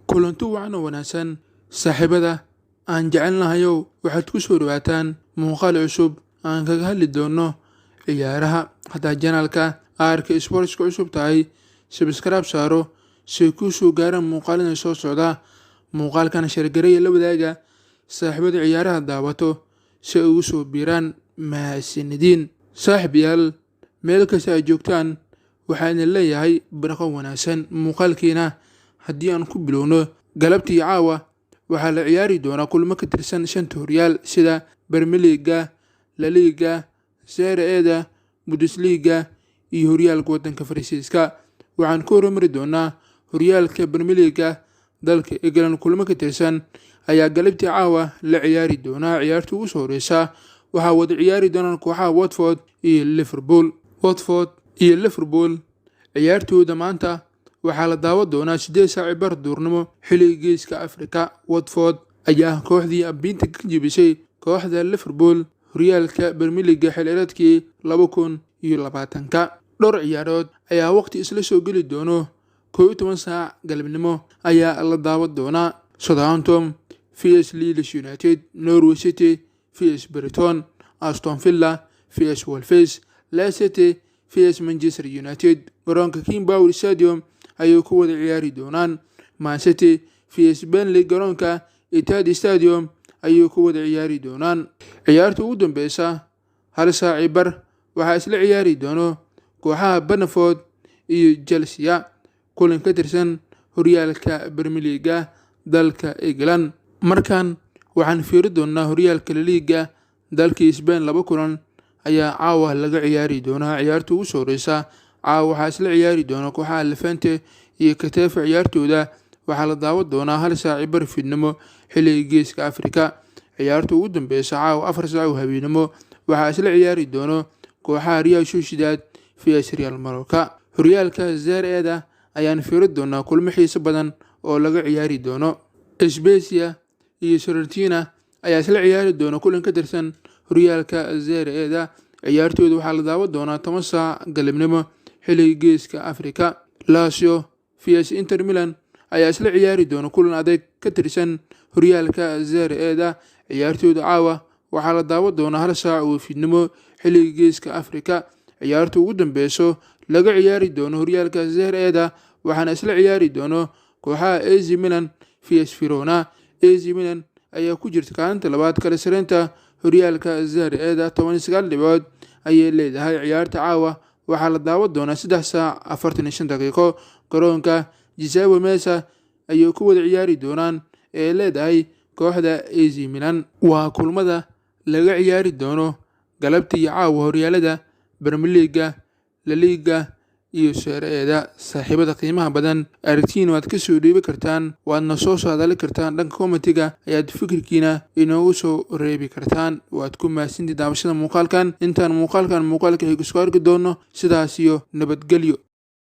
Kulanti wacan oo wanaagsan, saaxiibada aan jecelnahayow. Waxaad ku soo dhawaataan muuqaal cusub aan kaga hadli doono ciyaaraha. Haddaa channelka Aarka Sportska cusub tahay, subscribe saaro si ay kuu soo gaaraan muuqaalada soo socda. Muuqaalkan share gareeya, la wadaaga saaxiibada ciyaaraha daawato si ay ugu soo biiraan. Mahadsanidin, saaxiib yaal. Meel kasta aad joogtaan, waxaa idin leeyahay barqo wanaagsan. Muuqaalkiina haddii aan ku bilowno, galabtii caawa waxaa la ciyaari doonaa kulmo ka tirsan shanta horyaal, sida Premier League-ga, La Liga, Serie A-da, Bundesliga iyo horyaalka wadanka Faransiiska. Waxaan ku horumari doonaa horyaalka Premier League-ga dalka England. Kulmo ka tirsan ayaa galabtii caawa la ciyaari doonaa. Ciyaarta ugu soo horeysa waxaa wada ciyaari doonaan kooxaha Watford iyo Liverpool. Watford iyo Liverpool ciyaartooda maanta waxaa la daawan doonaa 8:15 duurnimo xilliga Geeska Afrika. Watford ayaa kooxdii abiinta ka jebisay kooxda Liverpool horyaalka Premier League-ga xilciyaareedkii 2020-ka. Dhowr ciyaarood ayaa waqti isla soo geli doono. 11 saac galabnimo ayaa la daawan doonaa Southampton vs Leeds United, Norwich City vs Brighton, Aston Villa vs Wolves, Leicester City vs Manchester United. Garoonka King Power Stadium ayay ku wada ciyaari doonaan. Man City vs Burnley, garoonka Etihad Stadium ayay ku wada ciyaari doonaan. Ciyaarta ugu dambeysa, 1:15, waxaa isla ciyaari doono kooxaha Brentford iyo Chelsea, kulan ka tirsan horyaalka Premier League-ga dalka England. Markan waxaan fiiri doonaa horyaalka La Liga dalka Spain. Laba kulan ayaa caawa laga ciyaari doonaa. Ciyaarta ugu soo horeysa caawa waxaa isla ciyaari doona kooxaha Levante iyo Getafe. Ciyaartooda waxaa la daawan doonaa 1:15 fiidnimo xilliga Geeska Afrika. Ciyaarta ugu dambeysa caawa, 4 saac oo habeenimo, waxaa isla ciyaari doono kooxaha Real Sociedad vs Real Mallorca. Horyaalka Serie A-da ayaan fiiri doonaa, kulmo xiiso badan oo laga ciyaari doono. Spezia iyo Fiorentina ayaa isla ciyaari doona kulan ka tirsan horyaalka Serie A-da. Ciyaartooda waxaa la daawan doonaa 10 saac galabnimo xilliga Geeska Afrika. Lazio vs Inter Milan ayaa isla ciyaari doona kulan adag ka tirsan horyaalka Serie A-da. Ciyaartooda caawa waxaa la daawan doonaa 1 saac oo fiidnimo xilliga Geeska Afrika. Ciyaarta ugu dambeyso laga ciyaari doono horyaalka Serie A-da waxaana isla ciyaari doono kooxaha AC Milan vs Verona. AC Milan ayaa ku jirta kaalinta labaad kala sareynta horyaalka Serie A-da, 19 dhibcood ayay leedahay. Ciyaarta caawa waxaa la daawan doonaa 3 saac 45 daqiiqo. Garoonka Giuseppe Meazza ayay ku wada ciyaari doonaan ee leedahay kooxda AC Milan. Waa kulmada laga ciyaari doono galabtii caawa horyaalada Premier League-ga, La Liga iyo Serie A-da. Saaxiibada qiimaha badan, aragtiina waad ka soo dhiibi kartaan, waadna soo saadali kartaan. Dhanka commentiga ayaad fikirkiina inoogu soo reebi kartaan. Waad ku mahadsantii daawashada muuqaalkan. Intaan muuqaalkan muuqaalka xiga isku arki doono, sidaas iyo nabadgelyo.